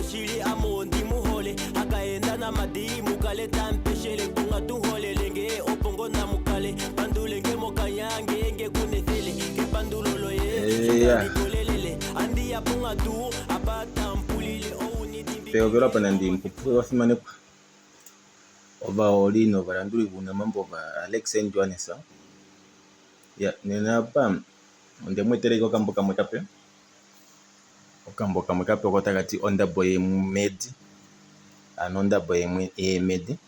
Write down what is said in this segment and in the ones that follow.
Moshili ame ondi mu hole Hakaenda namadi mukale tampeshele Kungatu holelenge opo ngo namukale Pandulenge mokanya ngeenge kunethele Kepandulo loye Eya. shikandikolelele Andiya pongatu apa tampulile Pehovelo apa nandi mupupu ovafimanekwa ovaholi novalanduli vounamambo va Alex and Johannes. Ya nena apa onde mu etela okambo kamwe kape. Okambo kamwe kape oko taka ti ondabo yeemedi, ano ondabo yeemedi.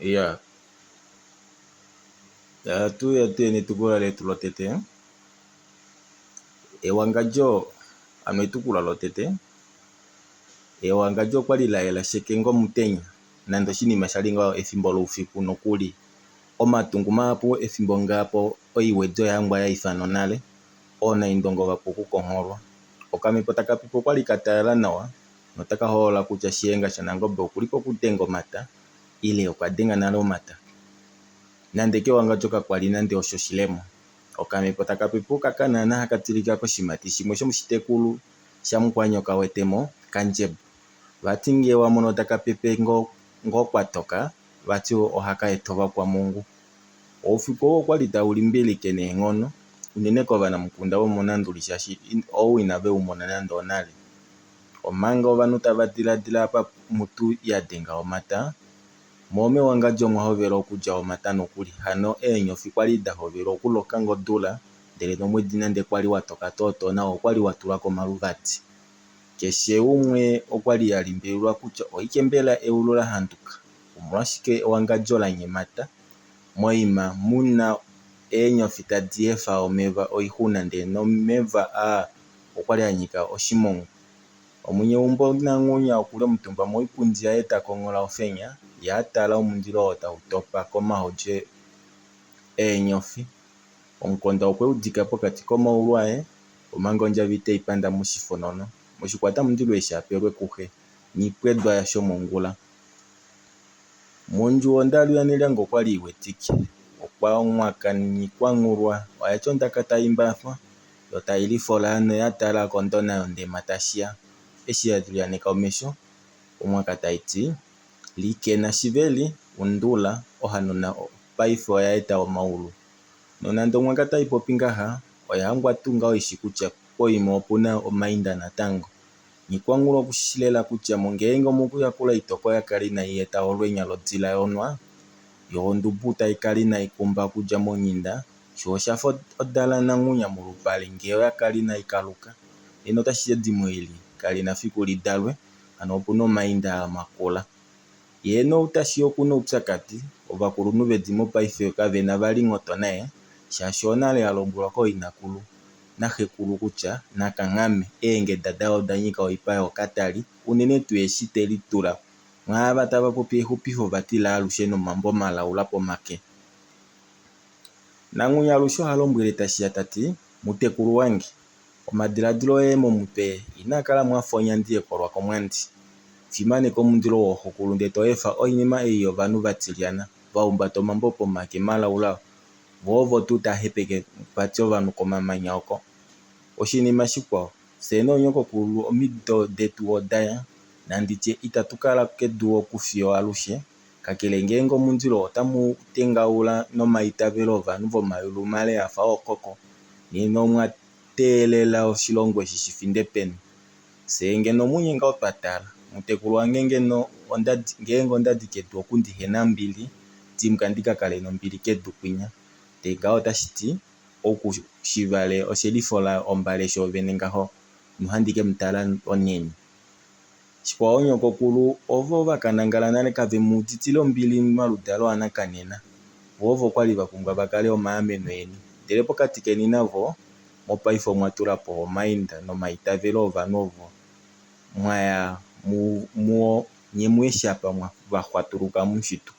Ya ohatu ya tu yeni etukulwa letu lotete. Ewangadjo ano etukulwa lotete. Ewangadjo okwali la yela sheke ngomutenya nande oshinima shali ngaho efimbo loufiku nokuli. Omatungu mahapu efimbo ngapo oiwedi oya hangwa ya ifanwa nale oonaindongo vapu okukongholwa. Okamhepo taka pepe okwali ka talala nawa notaka holola kutya Shiyenga shaNangobe okuli pokudenga omata ile okwa denga nale omata. Nande kewangadjo kakwali nande osho oshilemo. Okamhepo taka pepe okaka naana haka tilika koshimati shimwe shomoshitekulu shaMukwanyoka wetemo Kandjembo. Vati ngee wa mono taka pepe ngoo kwatoka vati ohaka eta ovakwamungu. Oufiku oo okwali tau limbilike neenghono unene kovanamukunda vomoNanduli shaashi ou inave u mona nande onale. Omanga ovanhu tava diladila apa mutu ya denga omata, moo mewangadjo omwa hovela okudja omata nokuli. Hano eenyofi kwali da hovela okuloka ngodula ndele nomwedi nande kwali wa toka tootoo nao okwali wa tulwa komaluvadi. Keshe umwe okwali a limbililwa kutya oike mbela eulu la handuka? Omolwashike ewangadjo la nyemata moima muna eenyofi tadi efa omeva oixuna ndele nomeva aa okwali a nyika oshimongwa. Omunyeumbo Nanghunya okuli omutumba moipundi yaye ta konghola ofenya ye a tala omundilo oo tau topa komahodje eenyofi. Omukonda okwe u dika pokati komaulu aye omanga ondjabi tei panda moshifonono moshikwata-mundilo eshi a pelwe kuxe Nghipwedwa yaShomongula. Mondjuwo ondalu yaNelyango okwali i wetike. Okwa mwaka Nghikwanghulwa oya tya ondaka tai mbafa yo tai lifola noya tala kondona yondema tashiya. Eshi ya lianeka omesho omwaka tai ti, Likena shiveli, undula, ohanona paife oya eta omaulu. Nonande omwaka tai popi ngaha, oya hangwa tuu ngaho ishi kutya poima opuna omainda natango. Nghikwanghulwa oku shi shi lela kutya ngeenge omokuyakula oitoko ya kala inai eta olwenya lodila yonwa, yo ondubu tai kala inai kumba okudja monyinda, sho osha fa odala Nanghunya molupale ngee oya kala inai kaluka, nena otashi ti edimo eli kali na fiku li dalwe, hano opuna omainda aa makula. Yee noutashi okuna oupyakadi, ovakulunhu vedimo paife kave na vali nghoto naye, shaashi onale a lombwelwa kooinakulu naxekulu kutya na kanghame, eengeda daye oda nyika oipa yookatali, unene tuu eshi te litula mwaava tava popi exupifo vati laalushe nomambo malaula pomake. Nanghunya alushe oha lombwele Tashiya ta ti, Mutekulu wange, omadiladilo oye momutwe inaa kala mwa fa onyandi yekolwa komwandi. Fimaneka omundilo wooxokulu ndee to efa oinima ei yovanhu va tilyana, va humbata omambo pomake malaula vo ovo tuu taa hepeke vati ovanhu komamanya oko. Oshinima shikwao, fyee noonyokokulu omido detu oda ya, nandi tye itatu kala kedu oku fiyo alushe, kakele ngeenge omundilo otamu u tengaula nomaitavelo ovanhu vomayulu male a fa ookoko, nena omwa teelela oshilongo eshi shi finde peni? Fyee ngeno munye ngaho twa tala, mutekulu wange ngeno onda di, ngeenge onda di kedu oku ndihe na ombili, dimbwa ndi ka kale nombili kedu kwinya. Ndee ngaho otashi ti oku shivale oshelifola ombale shoovene ngaho nohandi ke mu tala onheni. Shikwao nyokokulu ovo va ka nangala nale kave mu uditile ombili maludalo anakanena. Vo ovo kwa li va pumbwa va kale omaameno eni. Ndele pokati keni navo mopaife omwa tula po omainda nomaitavelo ovanhu ovo mwa ya muo nye mueshi apa va xwatuluka momufitu.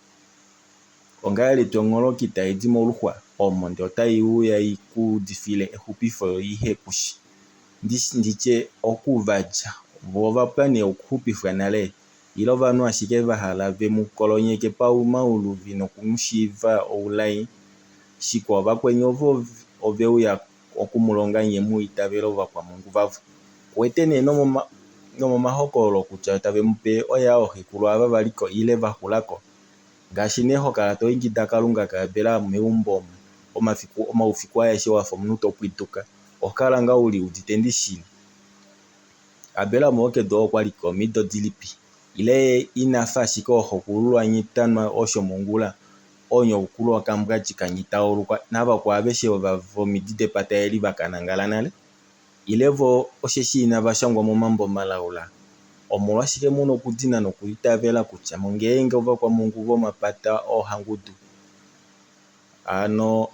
Ongahelipi ongholoki tai di moluxwa, omondi otai uya i ku udifile exupifo yo ihe ku shi? Ndi tye, oku va lya, vo ova pwa nee okuxupifwa nale? Ile ovanhu ashike va hala ve mu kolonyeke paumhauluvi noku mu shiiva oulai? Shikwao, vakweni ovo ove uya oku mu longa nye mu itavele ovakwamungu vavo. Ku wete nee Nomomahokololo kutya tave mu pe oyaa ooxekulu ava va li ko ile va xula ko. Ngaashi nee ho kala to ingida Kalunga kaAbraham meumbo omu omafiku omaufiku aeshe wa fa omunhu to pwiduka, oho kala ngaa u liudite ndi shii Abraham wokedu okwa li ko omido dilipi? Ile ye ina fa ashike ooxokulululwa Nghitanwa oshomongula, oonyokokulu waKambwadji kaNghitaulukwa navakwao aveshe vomidi depata eli va ka nangala nale? Ile vo osheshi inava shangwa momambo malaula? Omolwashike mu na okudina nokwiitavela kutya ngeenge ovakwamhungu vomapata oohangudu, hano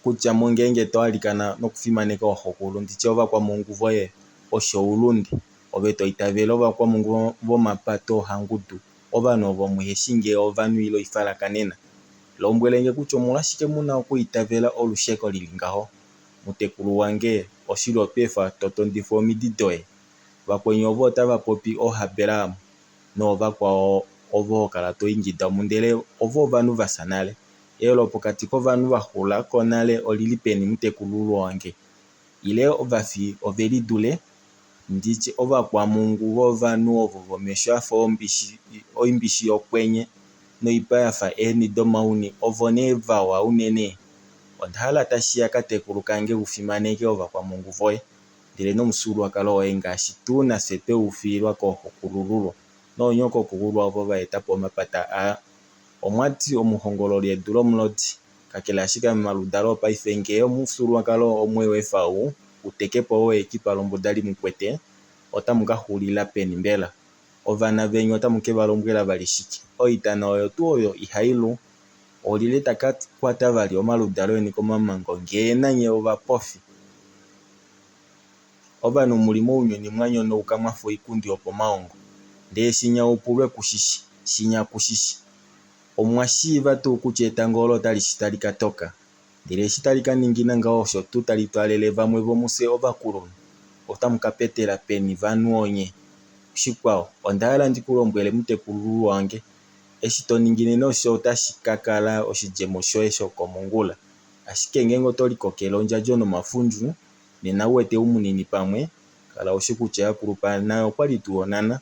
kutya mo ngeenge to alikana nokufimaneka ooxokulu, nditye ovakwamhungu voye, osho oulunde. Ove to itavele ovakwamhungu vomapata oohangudu, ovanhu ovo muhe shii ngee ovanhu ile oifalakanena? Lombwele nge kutya omolwashike mu na okwiitavela olusheko li li ngaho? Mutekulu wange, oshili oto efa to tondifa omidi doye. Vakweni ovo otava popi ooHabraham noovakwao ovo ho kala to ingida omu ndele ovo ovanhu va fya nale. Eelo pokati kovanhu va xula ko nale oli li peni mutekulululwa wange? Ile ovafi ove lidule? Nditye ovakwamhungu vovanhu ovo vomesho a fa oimbishi yokwenye noipa ya fa eeni domauni ovo nee vawa unene? Onda hala tashi ya katekulu kange u fimaneke ovakwamhungu voye ndele nomufyuululwakalo woye ngaashi tuu nafye twe u fiilwa kooxokulululwa noonyokokulululwa ovo va eta po omapata aa. Omwa ti omuhongololi edu lomulodi. Kakele ashike momaludalo opaife ngee omufyuululwakalo omwe u efa u uteke po oo ekipa lombuda li mu kwete, otamu ka xulila peni mbela? Ovana veni otamu ke va lombwela vali shike? Oitana oyo tuu oyo ihai lu. Olyelye ta ka kwata vali omaludalo eni komamango ngee nanye ovapofi? Ovanhu mu li mounyuni mwa nyonauka mwa fa oikundi yopomaongo. Ndee shinya u pulwe ku shi shi, shinya ku shi shi. Omwa shiiva tuu kutya etango olo otali shi tali ka toka? Ndele eshi tali ka ningina ngaho osho tuu tali twaalele vamwe vomufye ovakulunhu. Otamu ka petela peni vanhu onye? Shikwao, onda hala ndi ku lombwele mutekulululwa wange, eshi to ningi nena osho tashi ka kala oshidjemo shoye shokomongula. Ashike ngeenge oto likokele ondjadjo nomafundju, nena u wete u munini pamwe, kala u shi kutya yakulupa naye okwa li tuu onhana,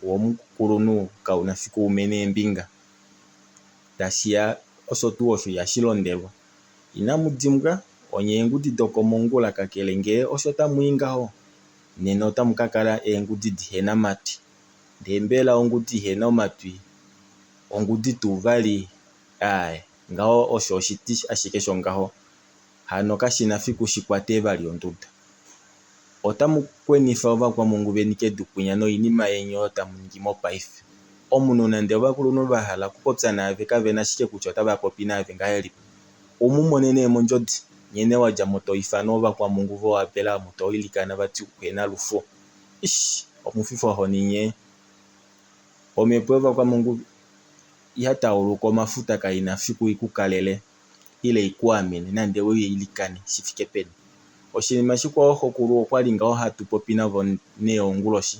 wo omukulunhu kau na fiku u mene eembinga. Tashi ya osho tuu osho ihashi londelwa. Inamu dimbwa, onye eengudi dokomongula kakele ngee osho tamu i ngaho, nena otamu ka kala eengudi dihe na matwi. Ndee mbela ongudi ihe na omatwi ongudi tuu vali? Aaye, ngaho osho oshiti ashike shongaho. Hano kashi na fiku shi kwate vali onduda. Otamu kwenifa ovakwamhungu veni kedu kwinya noinima yeni oyo tamu ningi mopaife. Omunhu nande ovakulunhu va hala okupopya naave kave na ashike kutya otava popi naave ngahelipi. U mu mone nee mondjodi nghene wa dja mo to ifana ovakwamhungu vooAbraham to ilikana vati uhe na lufo. Ish! Omufifwahoni nyee. Omhepo yovakwamhungu ya tauluka omafuta kai na fiku i ku kalele. ile i ku amene nande u ilikane shi fike peni. Oshinima shikwao xokulu okwa li ngaho hatu popi navo nee onguloshi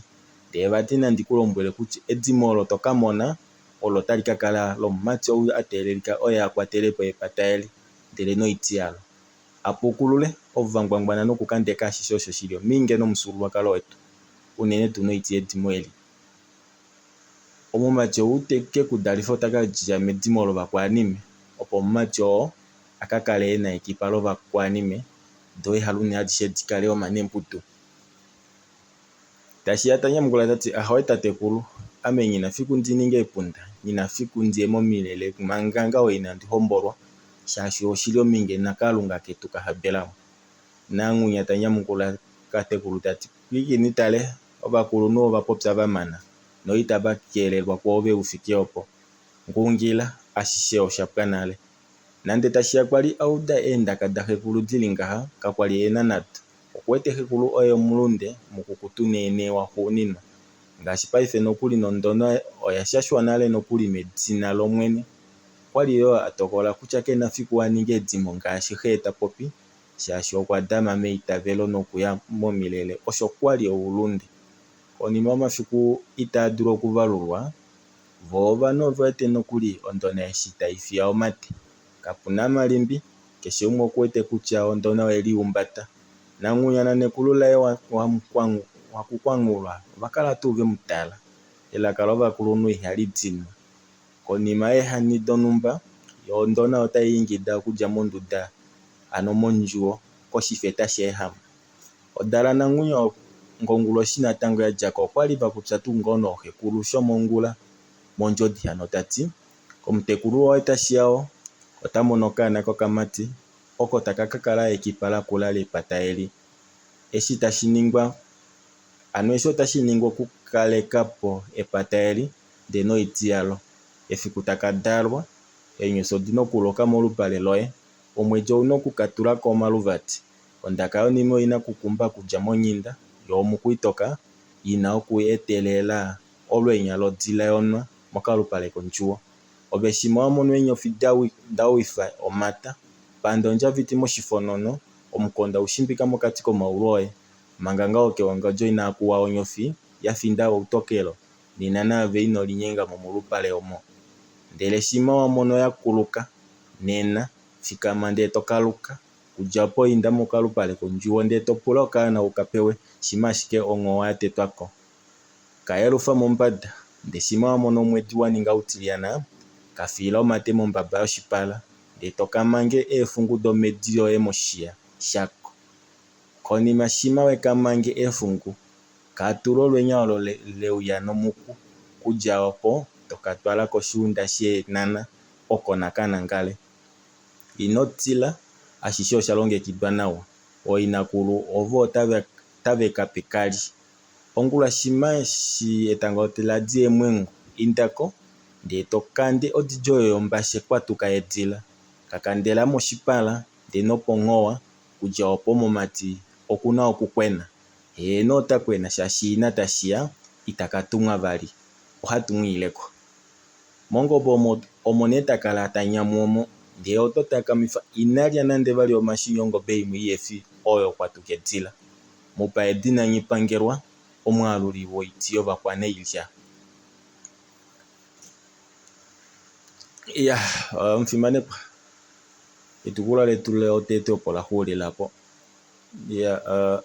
ndee vati nandi ku lombwele kutya edimo olo to ka mona olo tali ka kala lomumati ou a teelelika oye a kwatele po epata eli ndele noiti yalo. A pukulule ovo va ngwangwana nokukandeka ashishe osho shi li ominge nomufyuululwakalo wetu unene tuu noiti yedimo eli. Omumati ou te ke ku dalifa ota ka dja medimo lovakwanime, opo omumati oo a ka kale e na ekipa lovakwanime, do eehalune adishe di kale omanembudu. Tashiya ta nyamukula ta ti, Ahowe tatekulu, ame nghi na fiku ndi ninge epunda, nghi na fiku ndi ye momilele manga ngaho inandi hombolwa, shaashi oshi li ominge naKalunga ketu kaHabelam. Nanghunya ta nyamukula katekulu ta ti, Pwilikini tale, ovakulunhu ova popya va mana, noitava keelelwa kwoove u fike opo. Ngungila, ashishe osha pwa nale. Nande Tashiya kwa li a uda eendaka daxekulu di li ngaha, kakwa li e na nado. Okuwete xekulu oye omulunde, mukukutu neenee waxuuninwa. Ngaashi paife nokuli nondonwa oya shashwa nale nokuli medina lOmwene. Okwa li yoo a tokola kutya ke na fiku a ninge edimo ngaashi xe ta popi, shaashi okwa dama meitavelo nokuya momilele osho kwa li oulunde. Konima yomafiku itaa dulu okuvalulwa, vo ovanhu ove wete nokuli ondona eshi tai fiya omate. Kapu na malimbi, keshe umwe oku wete kutya ondona oye lihumbata. Nanghunya nanekulu laye Hakukwangulwa ova kala tuu ve mu tala. Elaka lovakulunhu ihali dinwa. Konima yeehani donhumba, yo ondona otai ingida okudja monduda, hano mondjuwo, koshifeta sheehama. Odala Nanghunya ngonguloshi natango ya dja ko okwali va popya tuu ngoo nooxekulu shomongula mondjodi hano ta ti, Omutekulu woye tashiya oo, ota mono okaana kokamati, oko taka ka kala ekipa lakula lepata eli. Eshi tashi ningwa, hano eshi otashi ningwa okukaleka po epata eli ndee noiti yalo. Efiku taka dalwa, eenyofi odi na okuloka molupale loye. Omwedi ou na oku ka tula ko omaluvadi. Ondaka yonime oi na okukumba okudja monyinda, yo omukwitoka i na okuetelela olwenya lodila yonhwa mokalupale kondjuwo. Ove shimha wa mono eenyofi da wifa omata, panda ondjaviti moshifonono, omukonda u shimbika mokati komaulu oye. Manga ngaho kewangadjo inaaku wa onyofi ya finda outokelo, nena naave ino linyenga mo molupale omo. Ndele shimha wa mono ya kuluka, nena, fikama ndee to kaluka. Okudja opo inda mokalupale kondjuwo ndee to pula okaana u ka pewe, shimha ashike onghowa ya tetwa ko. Ka yelufa mombada, ndee shimha wa mono omwedi wa ninga utilyana, ka fiila omate mombaba yoshipala, ndee to ka mange eefungu domhedi yoye moshiya shako. Konima shimha we ka mange eefungu, ka tula olwenya olo le uya nomuku. Okudja opo, to ka twala koshiunda sheenhana, oko naka nangale. Ino tila, ashishe osha longekidwa nawa. Ooinakulu ovo otave ka pe ka lye. Ongula shimha eshi etango la di eemwengu, inda ko, ndee to kande odidi oyo yombashe kwatuka yedila. Ka kandela moshipala, ndee noponghowa, kudja opo omumati oku na okukwena. Heeno ota kwena shaashi ina tashiya ita ka tumwa vali. Ohatu mu ile ko. Mongobe omo omo nee ta kala ta nyamu omo, ndee oto takamifa ina lya nande vali omashini ongobe imwe ihefi oyo kwatuka edila. Mu pa edina Nghipangelwa, omwaaluli woiti yovakwanailya. Iya, omufimanekwa, etukulwa letu lotete opo la xuulila po. Iya,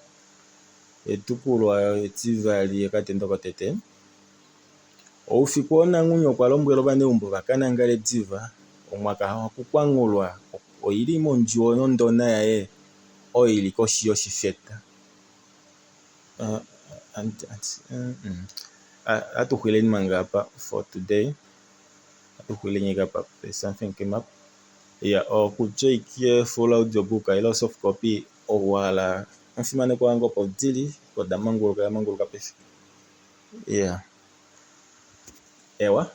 etukulwa etivali okatendo kotete. Oufiku oo Nanghunya okwa lombwela ovaneumbo va ka nangale diva. Omwaka waKukwangulwa oi li mondjuwo yondona yaye oyo i li koshi yoshifeta. Ohatu xwileni manga apa for today. Ohatu xwileni apa, something came up. Yeah, okutya ike full audio book ile soft copy ou wa hala omufimanekwa wange opo dili, oda manguluka, oya manguluka paife. Yeah. Ewa.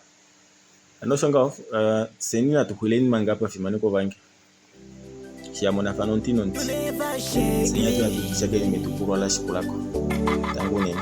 Ano osho ngaho, uh, fyeni natu xwileni manga apa fimanekwa vange. Shi ya monafana omuti nomuti. Fyeni atu natu shakeni metukulwa la shikula ko. Tango unene.